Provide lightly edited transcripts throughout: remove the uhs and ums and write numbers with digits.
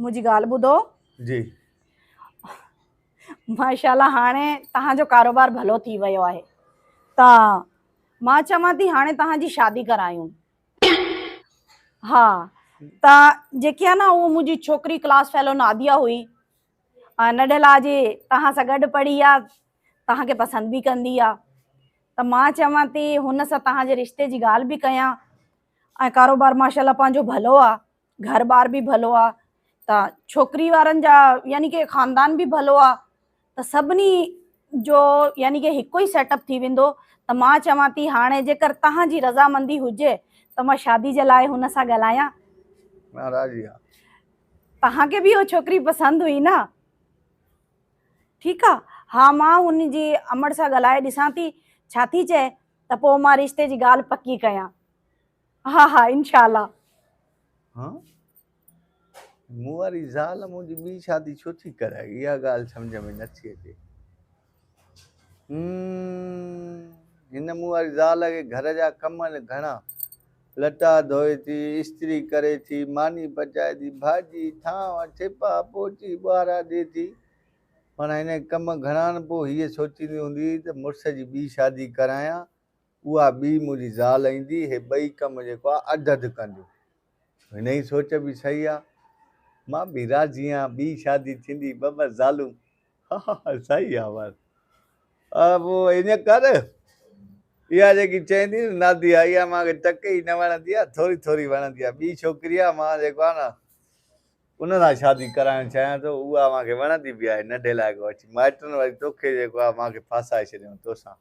منهنجي ڳالهه ٻڌو. جي. ماشاءالله هاڻي توهان جو ڪاروبار ڀلو ٿي ويو آهي ته مان چوان ٿي هاڻي توهان جي شادي ڪرايون. ها ته جيڪي آهي نه اهو منهنجي ڇوڪري ڪلاس فيلو ناديه هئي ۽ نڍلا جي توهان سان گڏ پڙهي آ توهان کي پسند به ڪندي آ ته مان چوان ٿي هن سان توهان جي رشتي جي ڳالهه به ڪيان ۽ ڪاروبار ماشاءالله پنهنجو ڀلو آ گهر ٻار به ڀلو آ ته ڇوڪري وارن جا يعني ڪي خاندان به ڀلو آ ته سڀني جو يعني ڪي هڪ ئي سيٽ اپ ٿي ويندو ته مان چوان ٿي هاڻي جيڪر توهان جي رضامندي هجي ته مان شادي جي لاء هن سان ڳالهايان. مان راضي آهيان. توهان کي به اهو ڇوڪري پسند هئي نه؟ ٺيڪ آ ها مان هن جي امڙ سان ڳالهائي ڏسان ٿي ڇا ٿي چئي ته پوء مان رشتي جي ڳالهه پڪي ڪيان. ها ها انشاء الله. ها مون واري زال منهنجي ٻي شادي ڇو ٿي ڪرائي اها ڳالهه سمجهه ۾ نٿي اچي. هن مون واري زال کي گهر جا ڪم گهڻا لٽا ڌوئي ٿي استري ڪري ٿي ماني پچائي ٿي ڀاڄي ٿانء ٿيپا پوچي ٻهارا ڏي ٿي معنيٰ هن کي ڪم گهڻا آهن پوء هيء سوچيندي هوندي ته مڙس جي ٻي شادي ڪرايان اها ٻي منهنجي زال ايندي، هي ٻئي ڪم جيڪو آ اڌ اڌ ڪنديون. هن جي سوچ به صحيح آ. مان به راضي آهيان، ٻي شادي ٿيندي، ٻه ٻه زالون. ها ها ها صحيح آ بس. پوء ائين ڪر، اها جيڪي چئين ٿي نه ناديه، اها مان کي ٽڪ ئي نه وڻندي آ، ٿوري ٿوري وڻندي آ. ٻي ڇوڪري آ، مان جيڪو آ نه ان سان شادي ڪرائڻ چاهيان ٿو، اها مان کي وڻندي به آهي، ننڍي لاء کان وٺي. مائٽن وري توکي جيڪو آ مان کي ڦاسائي ڇڏيائون توسان.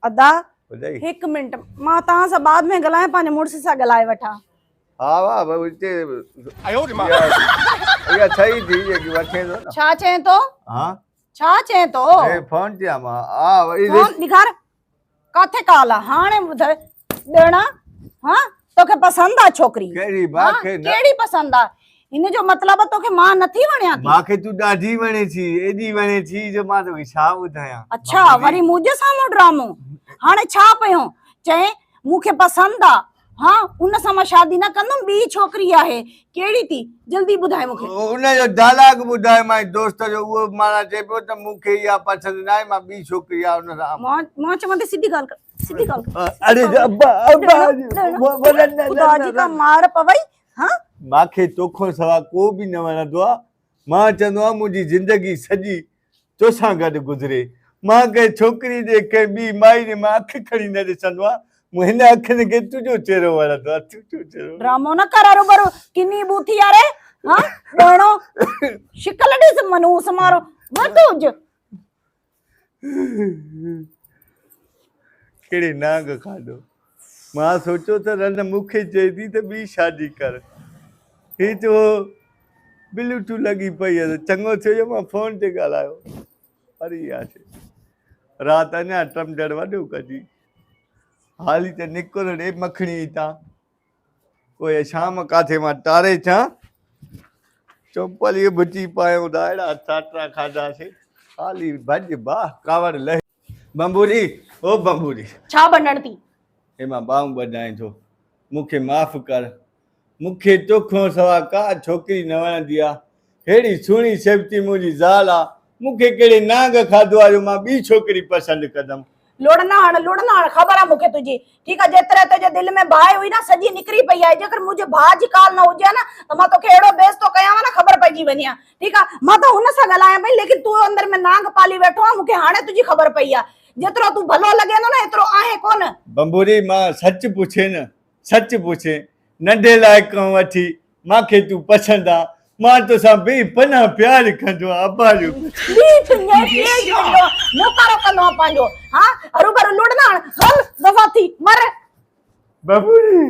ادا هڪ منٽ مان توهان سان بعد ۾ ڳالهايان پنهنجي مڙس سان ڳالهائي وٺان. ها ها ڀئي اتي اها ٺهي ٿي جيڪي وٺين ٿو نه. ڇا چئين ٿو؟ ها ڇا چئين ٿو؟ هي فون تي آ مان. ها فون ڏيکار ڪاٿي ڪال آ هاڻي ٻڌ ڏيڻا ها توکي پسند آ ڇوڪري؟ ڪهڙي ماکي نه ڪهڙي پسند آ؟ هن جو مطلب توکي مان نٿي وڻيان ٿي. ماکي تون ڏاڍي وڻين ٿي، ايڏي وڻين ٿي جو مان توکي ڇا ٻڌايان. اڇا وري منهنجي سامهون ڊرامو. هاڻي ڇا پيو چئين مون کي پسند آ. ها ان سان مان شادي نه ڪندم ٻي ڇوڪري آهي ڪهڙي ٿي جلدي ٻڌاء مون کي. ان جو ڊائلاگ ٻڌايومانء دوست جو اهو به معنيٰ چئي پيو ته مون کي اها پسند ناهي مان ٻي ڇوڪري آ ان سان. مان چوان ٿي سڌي ڳالهه ڪر. سڌي ڳالهه ڪر. اڙي ابا ابا خدا جي ڪا مار پوئي ها. ماکي توکان سوا ڪو به نه وڻندو آ. مان چوندو آهيان منهنجي زندگي سڄي توسان گڏ گذري. مان ڪنهن ڇوڪري ڏي ڪنهن ٻي مائي ڏي مان اک کڻي نه ڏسندو آهيان. مون هن اکين کي تنهنجو چهرو وڻندو آ تنهنجو چهرو. ڊرامو نه ڪر هروڀرو ڪني ٻوٿي ياري ها ڏهڻو شڪل ڏس منحوس مارو وڌ هج. ڪهڙي نانگ کاڌو. مان سوچيو ته رن مون کي چئي ٿي ته ٻي شادي ڪر. هي ته اهو بلوٽو لڳي پئي هيس. چڱو ٿيو جو مان فون تي ڳالهايو. وري اها شيء. رات اڃا ٽمجهڙ وڏو ڪجي. حالي ته نڪر ڙي مکڻي هتان. پوء شام ڪاٿي مان ٽاري ٿيان. چمپل ئي ڀچي پايون ٿا اهڙا ساٽرا کاڌاسين. حالي ڀڄ باهه ڪاوڙ لهي. بنبوري او بنبوري. ڇا ٻنڻ ٿي؟ هي مان ٻانهون ٻڌائين ٿو. مون کي معاف ڪر. مون کي توکان سوا ڪا ڇوڪري نه وڻندي آ. ههڙي سهڻي سيبتي منهنجي زال آ. مون کي ڪهڙي نانگ کاڌو آ جو مان ٻي ڇوڪري پسند ڪندم. لڙ نه هڻ، لڙ نه هڻ، خبر آ مون کي تنهنجي. ٺيڪ آ، جيتري تنهنجي دل ۾ باهه هئي نه، سڄي نڪري پئي آهي. جيڪر منهنجي ڀاء جي ڪال نه هجي ها نه ته مان توکي اهڙو بيعزتو ڪيان ها نه خبر پئجي وڃي ها. ٺيڪ آ، مان ته هن سان ڳالهايان پئي، ليڪن تون اندر ۾ نانگ پالي ويٺو آن، مون کي هاڻي تنهنجي خبر پئي آ. جيترو تون ڀلو لڳين ٿو نه، ايترو آهين ڪونه. بنبوري، مان سچ پڇين نه، سچ پڇين، ننڍي لاء کان وٺي مان کي تون پسند آ، مان توسان بي پناهه پيار ڪندو آ، ابا جو قسم. بي پناهه پيار ڪندو آ، موڪارو ڪندو آ پنهنجو، ها هروڀرو لڙ نه هڻ، هل دفع ٿي، مر. بنبوري.